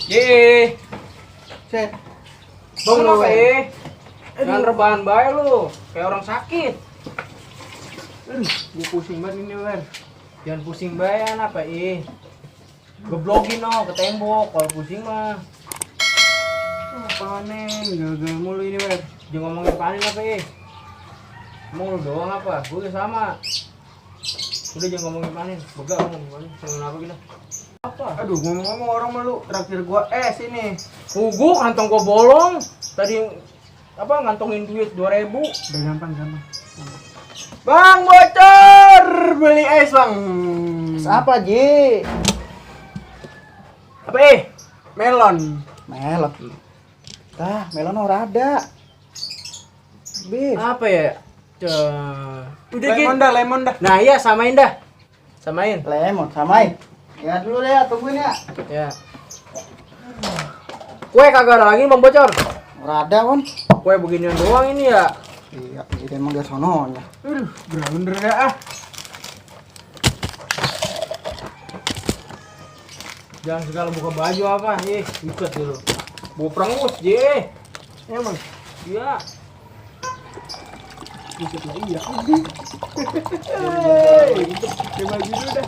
Ye. Set. Bangun apa jangan rebahan bae lu, kayak orang sakit. Aduh, gua pusing banget ini, Wer. Jangan pusing bayan apa geblogin ke tembok kalau pusing mah. Panen, gagal mulu ini, Wer. Jangan ngomongin panen apa Emang lu doang apa? Gue sama. Udah jangan ngomongin panen. Begak ngomongin panen. Seneng apa kita? Apa? Aduh, ngomong-ngomong orang malu traktir gua ini. Gua kantong gua bolong. Tadi ngantongin duit 2.000. Udah gampang. Bang, bocor! Beli es, Bang. Apa, Ji? Apa Melon. Melon. Melon ora ada. Bis. Apa ya? Udah Lemon dah. Nah iya samain dah. Samain. Lemon, samain. Ya dulu deh, tungguin ya. Ya. Kue kagak ada lagi Bang Bocor. Ora ada, Kon. Kue beginian doang ini ya. Iya, jadi emang dia sononya. Aduh, bener dah. Jangan segala buka baju apa, ikut dulu. Bawa perengus, Emang. Iya. Dikit lagi ya. Coba dulu dah.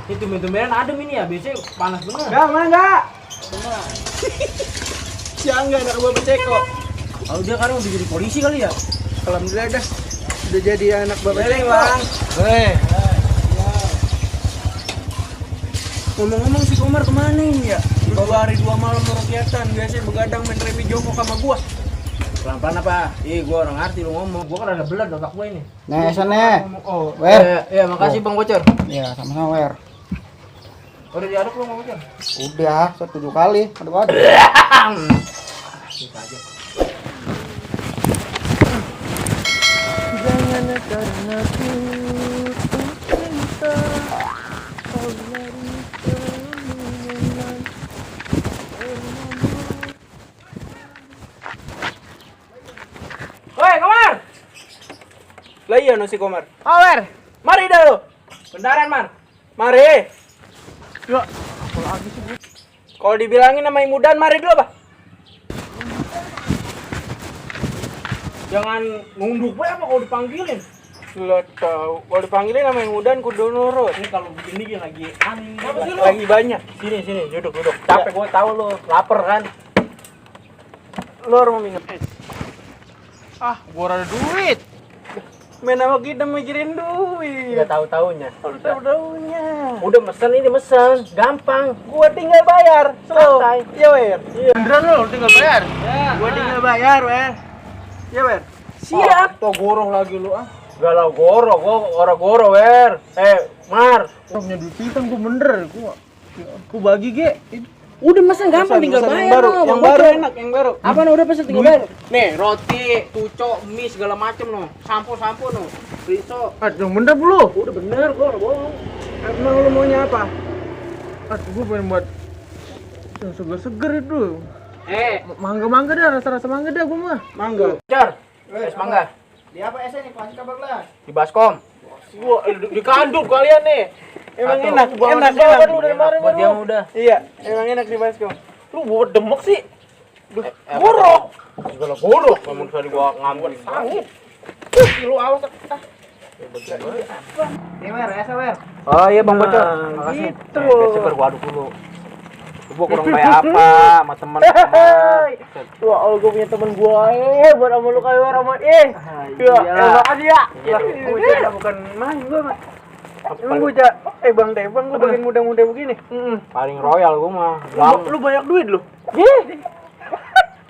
Itu tumben-tumbenan adem ini ya, biasanya panas bener. Enggak. Siang enggak anak bapak Ceko. Kalau dia kan udah jadi polisi kali ya. Alhamdulillah dah. Udah jadi anak bapak Ceko. Bang. Ngomong-ngomong si Komar kemana ini ya? Bawa hari 2 malam merukyatan, biasanya begadang main remi jongkok sama gua. Pelan-pelan apa? Gua orang ngerti lu ngomong. Gua kan ada belat otak gua ini. Nih, sana. Oh, Wer. Iya, makasih Bang Bocor. Iya, sama-sama, Wer. Udah diaduk lu Bang Bocor? Udah, 7 kali. Aduh. Bisa aja. jangan karena ku cinta kau lari kemenangan. Woi, Komar. Lah iya no si Komar. Wer. Mari dah lo. Bendaran, Man. Mari. Ya, apa lagi sih? Kalau dibilangin nama Imudan, mari dulu, Pak. Jangan nunduk bae apa kalau dipanggilin. Lo tahu, kalau dipanggilin nama Imudan kudu nurut. Ini kalau begini lagi aneh. Lagi banyak. Sini, duduk. Capek gua tahu lu, lapar kan. Lo mau minum es. Gua ada duit. Main sama kita mikirin duit. Enggak tahu-taunya. Tahu-tahunya. Udah mesen, gampang. Gua tinggal bayar. Slow. Santai. Iya, Wer. Beneran lu tinggal bayar. Ya, gua tinggal bayar, Wer. Iya, Wer. Siap. Tuh goroh lagi lu Galau goro, gua goro, Wer. Mar. Gua punya duit hitam gua bener. Gua bagi ge. Udah mesen gampang tinggal Pesan bayar. yang baru. Bang Yang baru Bocor. enak, yang baru. Apa udah pesen tinggal bayar? Nih, roti, tuco, mie segala macem no. Sampo no. Riso. Yang bener lu. Udah bener, gua udah bohong. Emang lu maunya apa? Gua pengen buat yang seger-seger itu. Mangga dah, rasa-rasa mangga dah gua mah. Mangga. Jar. Es mangga. Di apa esnya nih? Pasti kabar lah. Di baskom. Gua di kandung kalian nih. Emang Satu. enak banget lu dari kemarin Buat lu. yang udah. Iya, emang enak di baskom. Lu buat demek sih. Gorok. Segala gorok, namun tadi gua ngambil sangit. Lu awas. Nih, Wer, esnya, Wer. Oh iya Bang Bocor. Makasih. Gitu. Seger gua aduk dulu. Gua kurang bayar apa sama teman. Wah, kalau gue punya temen gue, buat sama lu kayak orang ya, makasih ya. Gue bukan main gue, Mas. Emang gue Bang Tebang lu bagian muda-muda begini. Paling royal gua mah. Lu banyak duit lu.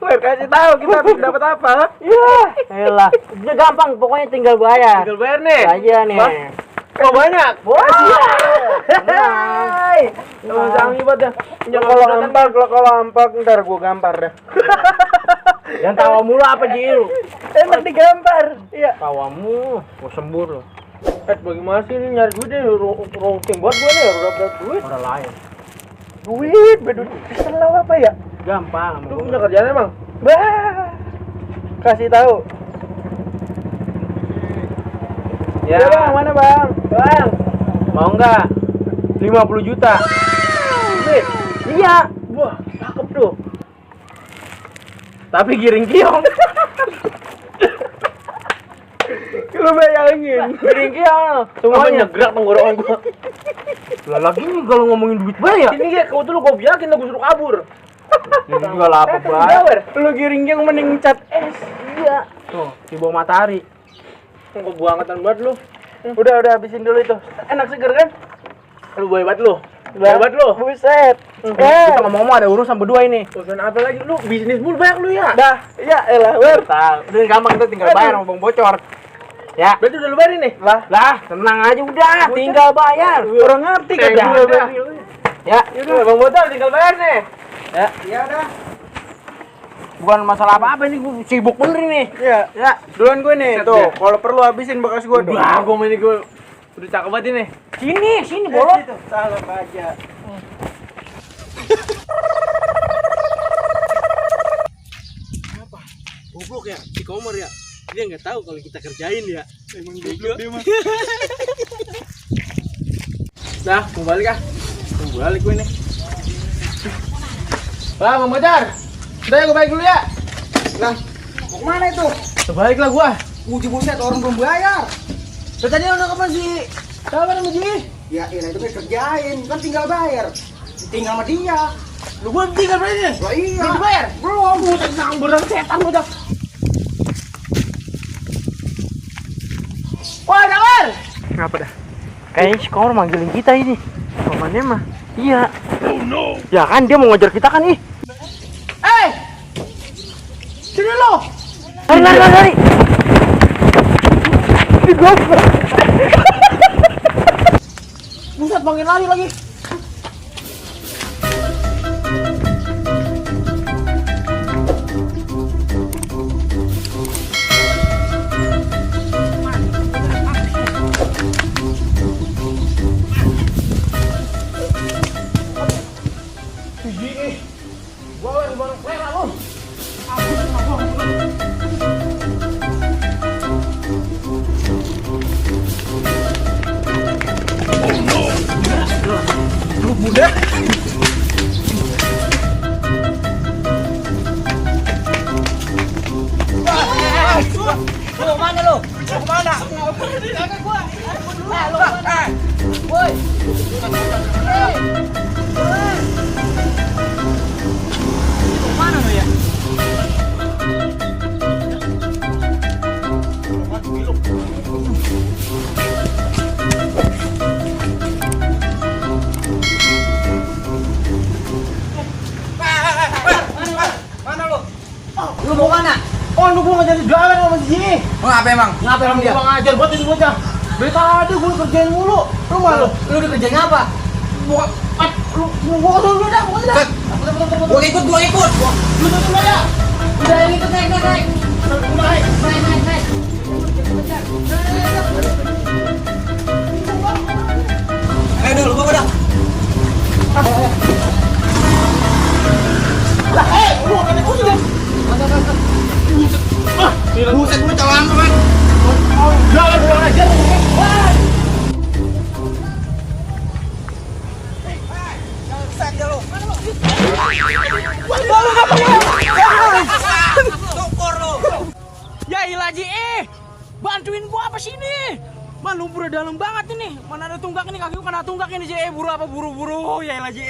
Gue kasih tahu kita dapat apa? Iya. Elah. Udah gampang, pokoknya tinggal bayar. Tinggal bayar nih. Aja nih. Oh banyak. Hai. Jangan ribet dah. Kalau ampak ntar gue gampar dah. Yang tawa mulu apa Ji lu? Enak digambar. Iya. Tawamu, gua sembur lu. Bagaimana sih ini nyari duit deh, roasting buat gue nih, udah dapat duit. Orang lain. Duit, kesel apa ya? Gampang. Lu punya kerjaan emang? Kasih tahu. Ya. Bang, mana Bang? Bang, mau enggak? 50 juta. Duit. Iya. Wah, cakep tuh. Tapi giring kiong. Lu bayangin, giring kiong. Semuanya gerak tenggorokan gua. Lah lagi nih kalau ngomongin duit bayar. Ini ya, kau tuh lu gua yakin lah gua suruh kabur. Ini juga lapar banget. Lu giring kiong mending cat es. Iya. Tuh, di bawah matahari. Kok buangatan banget lu. Udah habisin dulu itu. Enak seger kan? Lu banget lu. Banget lu. Buset. Kita ngomong-ngomong ada urusan berdua ini. Urusan apa lagi? Lu bisnis mulu banyak lu ya? Dah, iya elah, wer. Udah gampang tuh tinggal bayar sama Bang Bocor. Ya. Berarti udah lu bayarin nih? Lah, tenang aja udah, tinggal bayar. Orang ngerti kan? Udah. Ya, Yaudah, Bang Bocor tinggal bayar nih. ya. Iya dah. Bukan masalah apa-apa ini, gue sibuk bener ini. Iya. Ya, Duluan gue nih, Set, tuh. ya. Kalau perlu habisin bekas gue dong. Udah, gue ini gue udah cakep banget ini. sini bolot. Salah aja. Apa? Goblok ya, si Komar ya. Dia nggak tahu kalau kita kerjain ya. Emang goblok dia mah. Dah, mau balik ah. Mau balik gue nih. Lah, Bang Bocor. Udah ya, gue balik dulu ya. Lah, mau kemana itu? Balik lah gua. Buset orang belum bayar. Tadi udah kapan sih? Kapan sama Ji? Ya elah itu kan kerjain, kan tinggal bayar. Tinggal sama dia. Lu gua tinggal berarti nih. Lah iya. Belum bayar? Belum. Lu tenang bener setan lu dah. Wah, dengar. Ngapa dah? Kayaknya si Komar manggilin kita ini. Pamannya mah. Iya. Oh no. Ya kan dia mau ngejar kita kan ih. Sini lo. Lari. Buset, makin lari lagi. Lu mau mana? Oh, lu gua ngajarin jalan sama si Ji. Mau ngapa emang? Ngapain sama dia? Gua ngajar buat itu bocah. Dari tadi gua kerjain mulu. Lu malu. Lu udah kerjain apa? Buka lu gua dulu dah, gua dah. Gua ikut. Lu tuh aja. Udah ikut naik. Naik. Ayo dulu, gua udah. Lah, lu kan ikut sih. Buset, gua jalan kan. Jalan pulang aja. Ya ilah Ji, bantuin gua apa sini? Man, lumpurnya dalam banget ini. Mana ada tunggak ini, kaki gua kena tunggak ini Ji. Buru apa buru-buru? Ya ilah Ji.